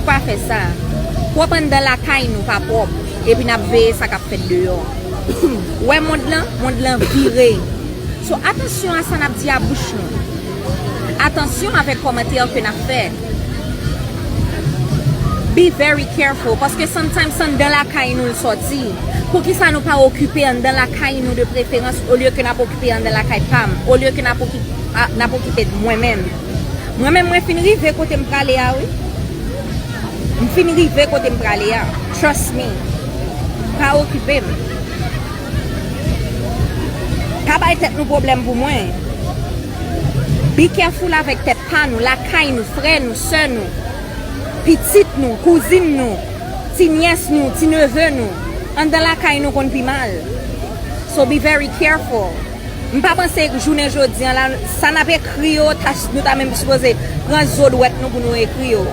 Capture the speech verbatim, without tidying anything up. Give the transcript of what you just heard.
Pa fè sa. Pwòp anndan lakay nou pa pwòp. Epi n ap veye sa k ap fèt deyò. Wè mond lan, mond lan vire. So, atansyon a sa n ap di a bouch nou. Atansyon avèk kòmantè ke n ap fè. Be very careful, paske sometimes se anndan lakay nou l sòti. Poukisa nou pa okipe anndan lakay nou de preferans, olye ke n ap okipe anndan lakay pa m, olye ke n ap okipe, a, n ap okipe mwen menm? Mwen menm, mwen fin rive kote m prale a, wi. M fin rive kote m prale a. Trust me. Pa okipe m. Pa bay tèt nou pwoblèm pou mwen. Be careful avèk tèt pa nou, lakay nou, frè nou, sè nou, pitit nou, kouzin nou, ti nyès nou, ti neve nou. Anndan lakay nou konn pi mal. So be very careful. M pa panse jounen jodi an la, sa n ap ekri yo, ta, nou ta menm sipoze pran zo dwèt nou pou nou ekri yo.